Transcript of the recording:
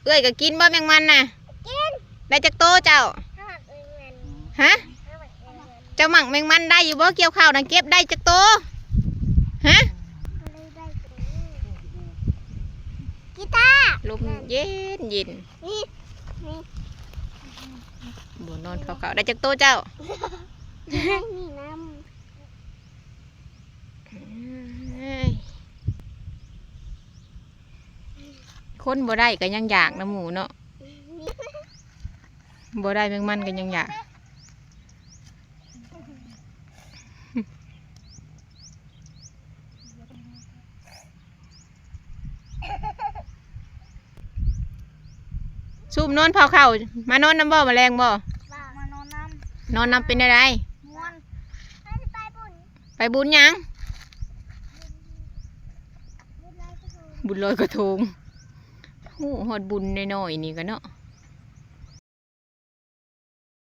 ເອື້ອຍກໍກິນບໍ່ແມງມັນນະ? ກິນ. ໄດ້ຈັກໂຕເຈົ້າ? ຫາກແມງມັນ. ຮະ? ຫາກແມງມັນ. ເຈົ້າມັກແມງມັນໄດ້ຢູ່ບໍ່? ກ່ຽວເຂົ້ານະເກັບໄດ້ຈັກໂຕ? ຮະ? ບໍ່ໄດ້ໄດ້ໂຕ. ກີຕາ ລົມເຢັນໆ. ນີ້ ນີ້ ບໍ່ນອນເຝົ້າເຂົ້າ. ໄດ້ຈັກໂຕເຈົ້າ? ໄດ້ນີ້ນຳ. ເອີຍ ຄົນບໍ່ໄດ້ກໍຍັງຢາກນຳໝູ່ເນາະ. ບໍ່ໄດ້ແມງມັນກໍຍັງຢາກ. ຊຸມນອນເຝົ້າເຂົ້າ. ມານອນນຳບໍ່? ມາແລງບໍ່? ມານອນນຳ. ນອນນຳເປັນແນວໃດ? ມ່ວນ. ໄປບຸນ. ໄປບຸນຫຍັງ? ບຸນລອຍກະທົງ. ຮູ້ຮອດບຸນນ້ອຍໆນີ້ກໍເນາະ.